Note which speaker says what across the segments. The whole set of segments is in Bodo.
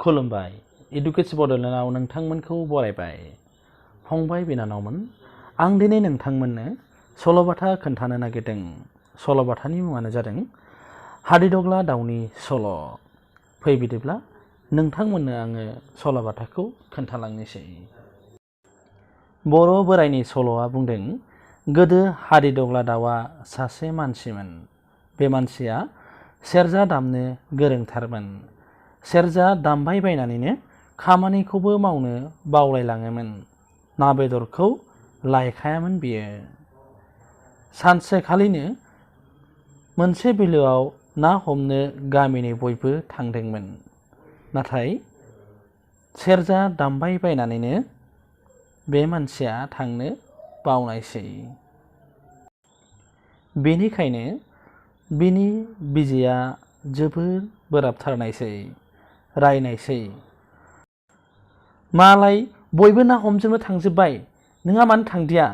Speaker 1: खुलुमबाय इडुकेसन बड'लेण्डआव नोंथांमोनखौ बरायबाय। फंबाय बिनानावमोन, आं दिनै नोंथांमोननो सल'बाथा खोन्थानो नागिरदों। सल'बाथानि मुङानो जादों हादिदग्ला दाउनि सल'। फै बिदिब्ला नोंथांमोननो आङो सल'बाथाखौ खोन्थालांनोसै। बर' बोराइनि सल'आ बुंदों, गोदो हादिदग्ला दाउआ सासे मानसिमोन। बे मानसिया सेरजा दामनो गोरोंथारमोन। सेरजा दामबाय बायनानैनो खामानिखौबो मावनो बावलायलाङोमोन। ना बेदरखौ लायखायामोन बियो। सानसेखालिनो मोनसे बिलोआव ना हमनो गामिनि बयबो थांदोंमोन। नाथाय सेरजा दामबाय बायनानैनो बे मानसिया थांनो बावनायसै। बेनिखायनो बिनि बिजिया जोबोर बोराबथारनायसै, रायनायसै। मालाय बयबो ना हमजोबनो थांजोब्बाय, नोंहा मानो थांदिया?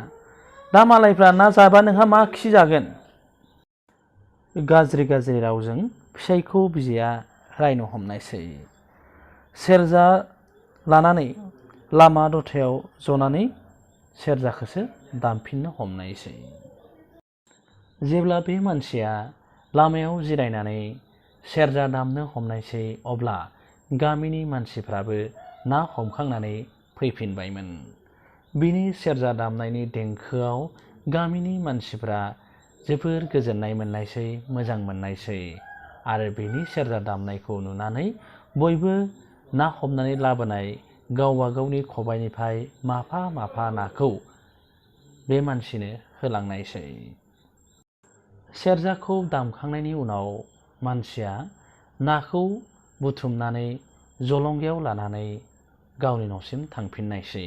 Speaker 1: दा मालायफ्रा ना जाबा नोंहा मा खि जागोन? गाज्रि गाज्रि रावजों फिसाइखौ बिजिया रायनो हमनायसै। सेरजा लानानै लामा दथायाव जनानै सेरजाखौसो दामफिननो हमनायसै। जेब्ला बे मानसिया लामायाव जिरायनानै सेरजा दामनो हमनायसै, अब्ला गामिनि मानसिफ्राबो ना हमखांनानै फैफिनबायमोन। बिनि सेरजा दामनायनि देंखोआव गामिनि मानसिफ्रा जोबोर गोजोननाय मोननायसै, मोजां मोननायसै। आरो बिनि सेरजा दामनायखौ नुनानै बयबो ना हमनानै लाबोनाय गावबा गावनि खबाइनिफ्राय माफा माफा नाखौ बे मानसिनो होलांनायसै। सेरजाखौ दामखांनायनि उनाव मानसिया नाखौ बुथुमनानै जलंगायाव लानानै गावनि न'सिम थांफिननायसै।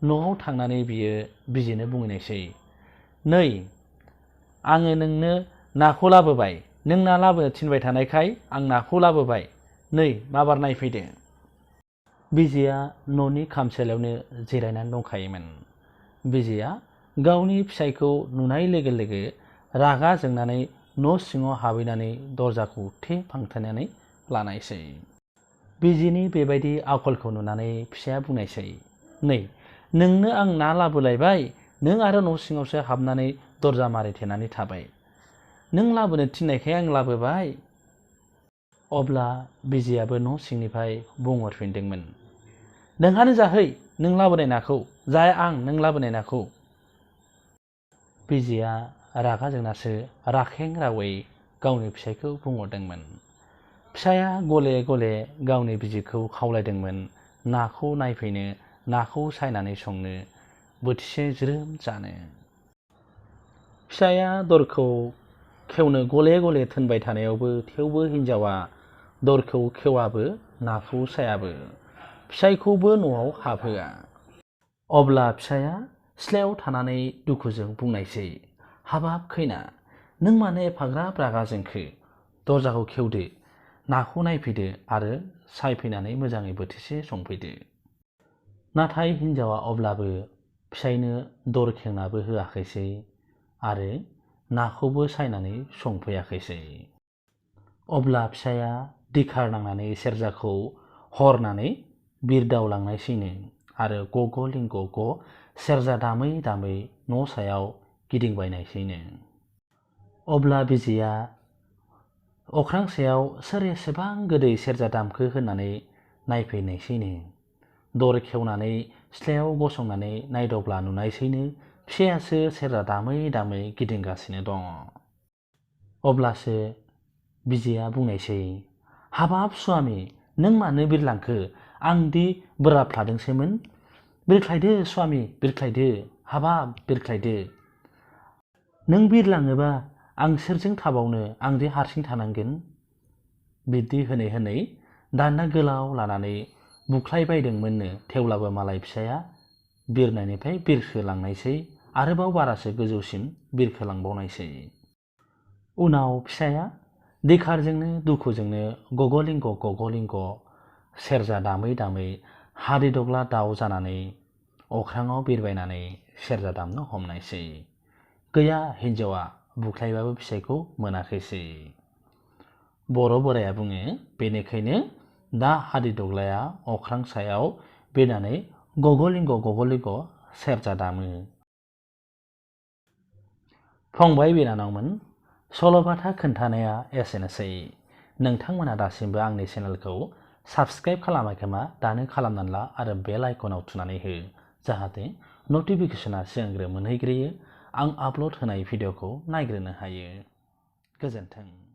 Speaker 1: न'आव थांनानै बियो बिजिनो बुंहैनायसै, नै आङो नोंनो नाखौ लाबोबाय। नों ना लाबोनो थिनबाय थानायखाय आं नाखौ लाबोबाय। नै माबार नायफैदो। बिजिया न'नि खामसालियावनो जिरायनानै दंखायोमोन। बिजिया गावनि फिसाइखौ नुनाय लोगो लोगो रागा जोंनानै न' सिङाव हाबहैनानै दरजाखौ थे फांथेनानै लानायसै। बिजिनि बेबायदि आखलखौ नुनानै फिसाया बुंनायसै, नै नोंनो आं ना लाबोलायबाय, नों आरो न' सिङावसो हाबनानै दरजा मारिथेनानै थाबाय। नों लाबोनो थिननायखाय आं लाबोबाय। अब्ला बिजियाबो न' सिंनिफ्राय बुंहरफिनदोंमोन, नोंहानो जाहै नों लाबोनाय नाखौ, जाया आं नों लाबोनाय नाखौ। बिजिया रागा जोंनासो राखें रावै गावनि फिसाइखौ बुंहरदोंमोन। फिसाया गले गले गावनि बिजिखौ खावलायदोंमोन नाखौ नायफैनो, नाखौ सायनानै संनो, बोथिसे ज्रोम जानो। फिसाया दरखौ खेवनो गले गले थोनबाय थानायावबो थेवबो हिनजावा दरखौ खेवाबो नाखौ सायाबो, फिसाइखौबो न'आव हाबहोआ। अब्ला फिसाया सिथ्लायाव थानानै दुखुजों बुंनायसै, हाबाब खैना, नों मानो एफाग्राब रागा जोंखो? दरजाखौ खेवदो, नाखौ नायफैदो आरो सायफैनानै मोजाङै बोथिसे संफैदो। नाथाय हिनजावा अब्लाबो फिसाइनो दर खेवनाबो होआखैसै आरो नाखौबो सायनानै संफैयाखैसै। अब्ला फिसाया दिखार नांनानै सेरजाखौ हरनानै बिरदावलांनायसैनो आरो गग' लिंग' ग' सेरजा दामै दामै न' सायाव गिदिंबायनायसैनो। अब्ला बिजिया अख्रां सायाव सोर एसेबां गोदै सेरजा दामखो होननानै नायफैनायसैनो। दर खेवनानै सिथ्लायाव गसंनानै नायदावब्ला नुनायसैनो फिसायासो सेरजा दामै दामै गिदिंगासिनो दङ। अब्लासो बिजिया बुंनायसै, हाबाब स्वामि, नों मानो बिरलांखो? आंदि बोराबफ्लादोंसोमोन। बिरख्लायदो स्वामि, बिरख्लायदो, हाबाब बिरख्लायदो। नों बिरलाङोबा आं सोरजों थाबावनो, आंदि हारसिं थानांगोन। बिदि होनै होनै दान्दा गोलाव लानानै बुख्लायबायदोंमोननो, थेवब्लाबो मालाय फिसाया बिरनायनिफ्राय बिरखोलांनायसै, आरोबाव बारासो गोजौसिम बिरखोलांबावनायसै। उनाव फिसाया दिखारजोंनो दुखुजोंनो गग'लिंग' गग'लिंग' सेरजा दामै दामै हादिदग्ला दाउ जानानै अख्राङाव बिरबायनानै सेरजा दामनो हमनायसै। गैया, हिनजावा बुख्लायबाबो फिसाइखौ मोनाखैसै। बर' बोराया बुङो, बेनिखायनो दा हादिदग्लाया अख्रां सायाव बिरनानै गगलिंग सेरजा दामो। फंबाय बिनानावमोन, सल'बाथा खोन्थानाया एसेनोसै। नोंथांमोना दासिमबो आंनि चेनेलखौ साबस्क्राइब खालामाखैबा दानो खालामनानै ला आरो बेल आइकनाव थुनानै हो, जाहाथे नटिफिकेसना सिगांग्रो मोनहैग्रोयो, आं आपल'ड होनाय भिडिअखौ नायग्रोनो हायो। गोजोन्थों।